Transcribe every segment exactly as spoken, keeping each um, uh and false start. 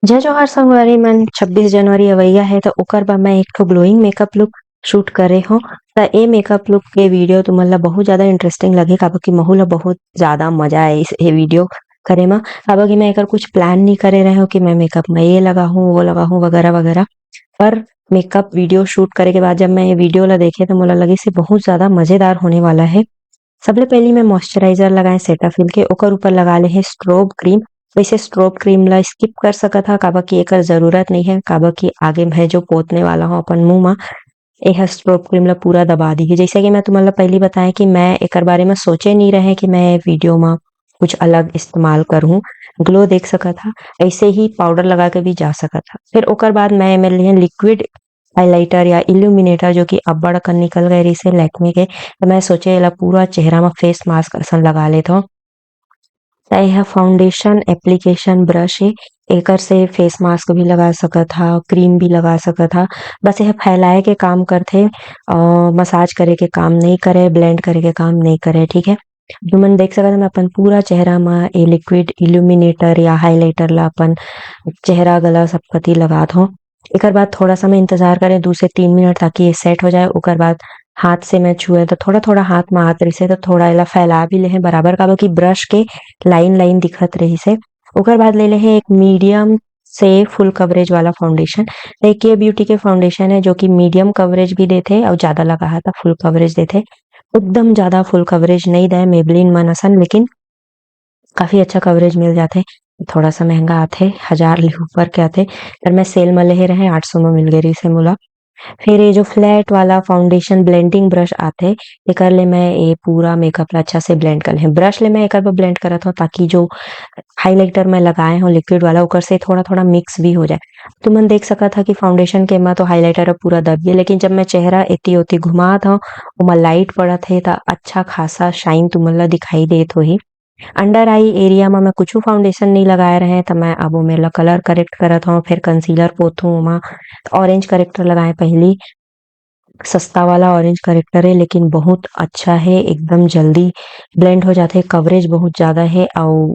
जय जोहार संगवारी मन, छब्बीस जनवरी अवइया हे, त ओकर बर मैं एक ठो glowing makeup look shoot करे हों। त ए makeup look के video तुमन ला बहुत ज्यादा interesting लगही, काबर कि महू ला बहुत ज्यादा मजा आए इस, ये video करे म। काबर कि मैं एकर कुछ plan नहीं करे रहे हों कि मैं makeup में ये लगाहूँ, वो लगाहूँ वगैरह वगैरह। पर makeup video shoot करे के बाद जब मैं ये video ला देखे, त मोला लगिस बहुत ज्यादा मजेदार होने वाला है। सबले पहली मैं moisturizer लगाए Cetaphil के, ओकर ऊपर लगा ले हे strobe cream। वैसे strobe cream ला skip कर सकत हा, काबर कि एकर जरूरत नहीं है, काबर कि आगे मैं जो पोतने वाला हूँ अपन मुंह मा, एह strobe cream ला पूरा दबा दी है। जैसे कि मैं तुमन ला पहली बताए कि मैं एकर बारे में सोचे नहीं रहे कि मैं video मा कुछ अलग इस्तेमाल करूँ। Glow देख सकत हा, ऐसे ही powder लगा के भी जा सकत हा। फिर ओकर बाद मैं एमे लिहे liquid highlighter या illuminator, जो कि अब्बड़ अकन निकल गए रहिसे Lakme के, त मैं सोचे एला पूरा चेहरा म face mask असन लगा लेथव। त एह foundation application brush हे, एकर से face mask भी लगा सकत हा, cream भी लगा सकत हा। बस एह फैलाए के काम करथे, अ, massage करे के काम नहीं करे, blend करे के काम नहीं करे, ठीक है। तुमन देख सकत हा, मैं अपन पूरा चेहरा म ए liquid illuminator या highlighter ला अपन चेहरा, गला सब कती लगात हव। एकर बाद थोड़ा सा मैं इंतजार करें, दू से तीन मिनट, ताकि ये set हो जाए। ओकर बाद हाथ से मैं छुए, त थोड़ा-थोड़ा हाथ म आत रहिसे, त थोड़ा एला फैला भी लेहे बराबर, काबर कि brush के line line दिखत रहिसे। ओकर बाद ले लेहे एक medium से full coverage वाला foundation। त ये Kay Beauty के foundation है, जो कि medium coverage भी देथे अउ ज्यादा लगाहा त full coverage देथे। एकदम ज्यादा full coverage नहीं दे Maybelline मन असन, लेकिन काफी अच्छा coverage मिल जाथे। थोड़ा सा महंगा आथे, हजार ले ऊपर के आथे, पर मैं sale म लेहे रहे, आठ सौ म मिल गए रहिसे मोला। फिर ये जो flat वाला foundation blending brush आथे, एकर ले मैं ये पूरा makeup ला अच्छा से blend कर लेहे। Brush ले मैं एकर बर blend करत हव, ताकि जो highlighter मैं लगाए हव liquid वाला, ओकर से थोड़ा-थोड़ा mix भी हो जाए। तुमन देख सकत हा कि foundation के एमा तो highlighter अब पूरा दब गे, लेकिन जब मैं चेहरा एती ओती घुमात हव, ओमा light पड़त हे, त अच्छा खासा shine तुमन ला दिखाई देत होही। Under eye area म मैं कुछु foundation नहीं लगाए रहे, त मैं अब ओमेर ला color correct करत हव, फिर concealer पोतहूँ ओमा। Orange corrector लगाए पहली, सस्ता वाला orange corrector है, लेकिन बहुत अच्छा है, एकदम जल्दी blend हो जाथे, coverage बहुत ज्यादा है अउ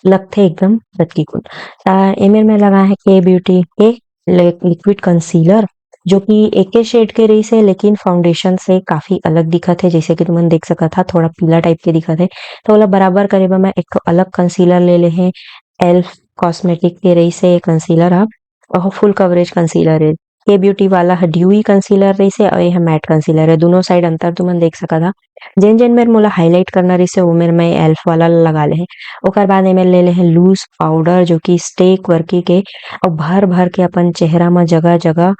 लगथे एकदम रतकी कुन। त एमेर मैं लगाए हे Kay Beauty के ले-, liquid concealer, जो कि एके shade के रहिसे, लेकिन foundation से काफी अलग दिखत हे। जैसे कि तुमन देख सकत हा, थोड़ा पीला type के दिखत हे, त ओला बराबर करे बर मैं एक ठो अलग concealer ले लेहे। Elf Cosmetic के रहिसे ये concealer ह, ओह full coverage concealer हे। Kay Beauty वाला ह dewy concealer रहिसे अउ ये ह matte concealer हे। दोनों side अंतर तुमन देख सकत हा। जेन जेन मेर मोला highlight करना रहिसे, वो मेर मैं Elf वाला ला लगा लेहे। ओकर बाद एमेर ले लेहे loose powder, जो कि Stay Quirky के, अउ भर भर के अपन चेहरा म जगह जगह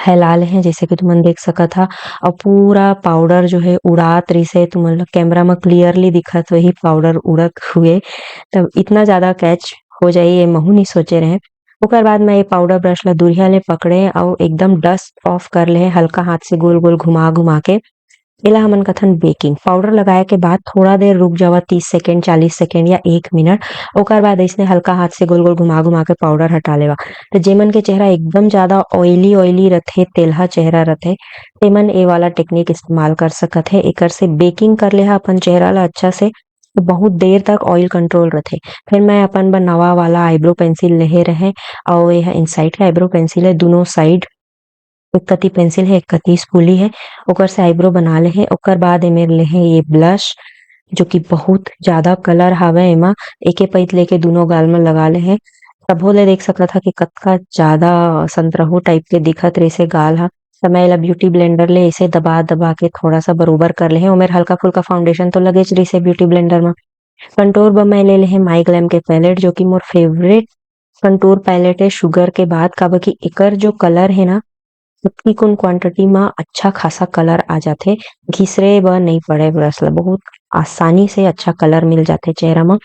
फैला लेहे, जैसे कि तुमन देख सकत हा। अउ पूरा powder जो है उड़ात रहिसे, तुमन ला camera म clearly दिखत होही powder उड़त हुए, तब इतना ज्यादा catch हो जाही, ये महू नहीं सोचे रहे। ओकर बाद मैं ये powder brush ला दुरिहा ले पकड़े अउ एकदम dust off कर लेहे, हल्का हाथ से गोल गोल घुमा घुमा के। एला हमन कथन baking। Powder लगाए के बाद थोड़ा देर रुक जावा, तीस second, चालीस second या एक मिनट। ओकर बाद अइसने हल्का हाथ से गोल गोल घुमा घुमा के powder हटा लेवा। त जेमन के चेहरा एकदम ज्यादा oily oily रथे, तेलहा चेहरा रथे, तेमन ए वाला technique इस्तेमाल कर सकत हे। एकर से baking कर लेहा अपन चेहरा ला अच्छा से, त बहुत देर तक oil control रथे। फिर मैं अपन बर नवा वाला eyebrow pencil लेहे रहे, अउ ये ह Insight के eyebrow pencil है, दोनों side एक कती pencil है, एक कती spoolie है, ओकर से eyebrow बना लेहे। ओकर बाद एमेर लेहे ये blush, जो कि बहुत ज्यादा color हावय एमा, एके पइत लेके दोनों गाल म लगा लेहे। तभो ले देख सकत हा कि कतका ज्यादा संतरहू type के दिखत रहिसे गाल ह। त मैं एला beauty blender ले ऐसे दबा दबा के थोड़ा सा बरोबर कर लेहे। ओमेर हल्का फुल्का foundation तो लगेच रहिसे beauty blender म। Contour बर मैं ले लेहे My Glam के palette, जो कि मोर favourite contour palette है sugar के बाद, काबर कि एकर जो color है ना, उतनी कुन quantity म अच्छा खासा color आ जाथे, घिसरे बर नहीं पड़े brush ला, बहुत आसानी से अच्छा color मिल जाथे चेहरा म।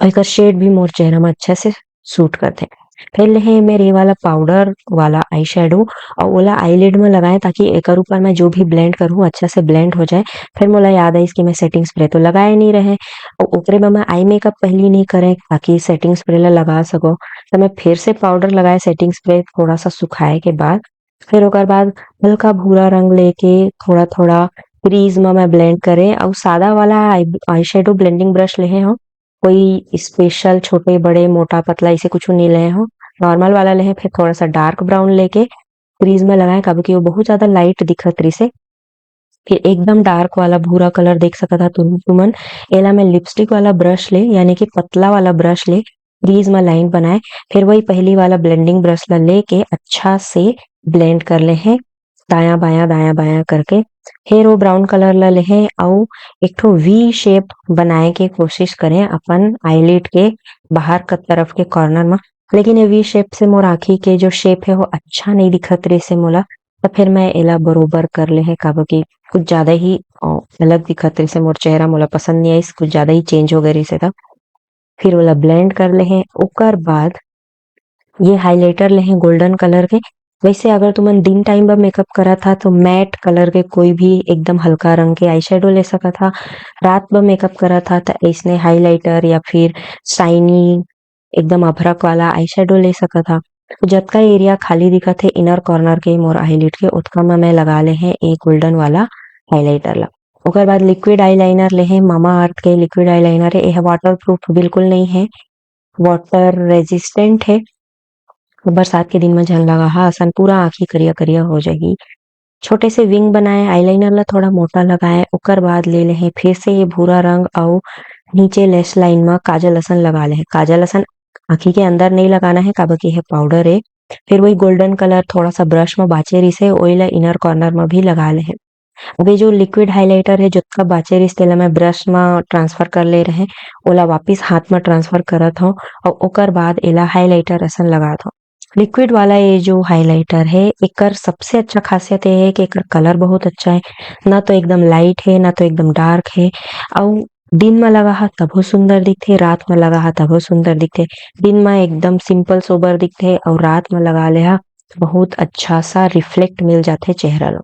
अउ एकर shade भी मोर चेहरा म अच्छा से suit करथे। फिर लेहे मेर ये वाला powder वाला eye shadow अउ ओला eyelid म लगाए, ताकि एकर ऊपर मैं जो भी blend करूँ अच्छा से blend हो जाए। फिर मोला याद आइस कि मैं setting spray तो लगाए नहीं रहे, अउ ओकरे बर मैं eye makeup पहली नहीं करे, ताकि setting spray ला लगा सको। त मैं फिर से powder लगाए setting spray थोड़ा सा सुखाए के बाद, फिर ओकर बाद हल्का भूरा रंग लेके थोड़ा-थोड़ा crease म मैं blend करे अउ सादा वाला eye, eye shadow blending brush लेहे हव। कोई स्पेशल छोटे बड़े मोटा पतला ऐसे कुछ नहीं ले हो, नॉर्मल वाला ले हैं। फिर थोड़ा सा डार्क ब्राउन लेके क्रीज में लगाए, काबर कि वो बहुत ज्यादा लाइट दिखत रहिस हे। फिर एकदम डार्क वाला भूरा कलर देख सकत हा तुम तुमन, एला मैं लिपस्टिक वाला ब्रश ले यानी कि पतला वाला ब्रश ले क्रीज में लाइन बनाए। फिर वही पहली वाला ब्लेंडिंग ब्रश ला लेके अच्छा से ब्लेंड कर ले हैं, दायां बायां दायां बायां करके। फिर वो ब्राउन कलर ला ले हैं अउ एक ठो वी शेप बनाए के कोशिश करें अपन आईलिड के बाहर क तरफ के कॉर्नर में। लेकिन ये वी शेप से मोर आँखी के जो शेप है वो अच्छा नहीं दिखत रहिस हे मोला, तो फिर मैं एला बरोबर कर ले हैं, काबर कि कुछ ज्यादा ही अ, अलग दिखत रहिस हे मोर चेहरा, मोला पसंद नहीं आइस, कुछ ज्यादा ही चेंज हो गए रहिस हे। तब फिर ओला ब्लेंड कर ले हैं। ओकर बाद ये हाइलाइटर ले हैं गोल्डन कलर के। वैसे अगर तुमन दिन टाइम बर मेकअप करत हा तो मैट कलर के कोई भी एकदम हल्का रंग के आई शेडो ले सकत हा। रात बर मेकअप करत हा तो ऐसने हाइलाइटर या फिर शाइनी एकदम अभ्रक वाला आई शेडो ले सकत हा। तो जतका एरिया खाली दिखत हे इनर कॉर्नर के मोर आईलिड के, ओतका में मैं लगा ले हैं एक गोल्डन वाला हाइलाइटर ला। ओकर बाद लिक्विड आईलाइनर ले हैं, मामा अर्थ के लिक्विड आईलाइनर है। यह वाटर प्रूफ बिल्कुल नहीं है, वाटर रेजिस्टेंट है। बरसात के दिन में झन लगा हा असन पूरा आँखी करिया करिया हो जाही। छोटे से विंग बनाए, आईलाइनर ला थोड़ा मोटा लगाए, ओकर बाद ले ले हैं फिर से ये भूरा रंग अउ नीचे लैश लाइन में काजल असन लगा ले हैं। काजल असन आँखी के अंदर नहीं लगाना है, काबर कि ये पाउडर है। फिर वही गोल्डन कलर थोड़ा सा ब्रश में बाचे रहिस हे, ओइला इनर कॉर्नर में भी लगा ले हैं। अब ये जो लिक्विड हाइलाइटर है, जतका बाचे रहिस तेला मैं ब्रश में ट्रांसफर कर ले रहे, ओला वापस हाथ में ट्रांसफर करत हूँ और ओकर बाद एला हाइलाइटर असन लगात हूँ। लिक्विड वाला ये जो हाइलाइटर है, एकर सबसे अच्छा खासियत ये है कि एकर कलर बहुत अच्छा है, ना तो एकदम लाइट है, ना तो एकदम डार्क है। अउ दिन में लगा हा तभो सुंदर दिखथे, रात में लगा हा तभो सुंदर दिखथे। दिन में एकदम सिंपल सोबर दिखथे अउ रात में लगा ले हा बहुत अच्छा सा रिफ्लेक्ट मिल जाथे चेहरा ला।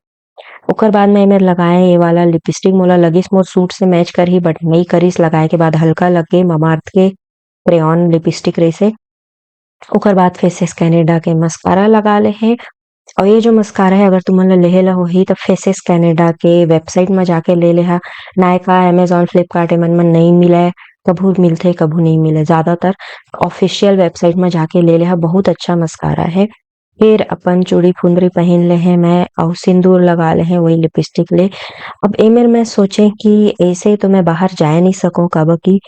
ओकर बाद में एमेर लगाए ये वाला लिपस्टिक, मोला लगिस मोर सूट से मैच करही, बट नहीं करिस। लगाए के बाद हल्का लगे, ममाअर्थ के क्रेयॉन लिपस्टिक रहिसे। ओकर बाद फेसेस कैनेडा के मस्कारा लगा ले हे। और ये जो मस्कारा है, अगर तुमन ला लेहे ला होही, तो फेसेस कैनेडा के वेबसाइट में जाके ले लेहा। नायका, अमेजोन, फ्लिपकार्ट, एमन मन नहीं मिले, कभू मिलथे, कभू नहीं मिले। ज्यादातर ऑफिशियल वेबसाइट में जाके ले लेहा, बहुत अच्छा मस्कारा है। फिर अपन चूड़ी फुंदरी पहन ले हैं मैं, और सिंदूर लगा ले हैं वही लिपस्टिक ले। अब एमेर मैं सोचे कि ऐसे तो मैं बाहर जाए नहीं सकूं, काबर कि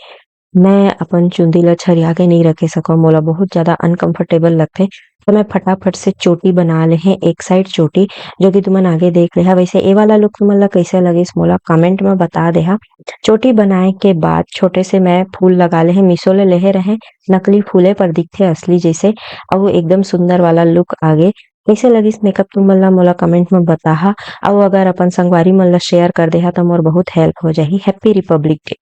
मैं अपन चुंदी ला छरिया के नहीं रखे सकूं, मोला बहुत ज्यादा अनकंफर्टेबल लगथे। तो मैं फटाफट से चोटी बना ले हैं, एक साइड चोटी, जो कि तुमन आगे देख लेहा। वैसे ए वाला लुक तुमन ला कैसे लगिस, मोला कमेंट में बता देहा। चोटी बनाए के बाद छोटे से मैं फूल लगा ले हैं, मीशो ले लेहे रहे, नकली फूले पर दिखथे असली जैसे, और वो एकदम सुंदर वाला लुक आगे। कैसे लगिस मेकअप तुमन ला, मोला कमेंट में बताहा। और अगर अपन संगवारी मन ला शेयर कर देहा तो मोर बहुत हेल्प हो जाही। Happy Republic day.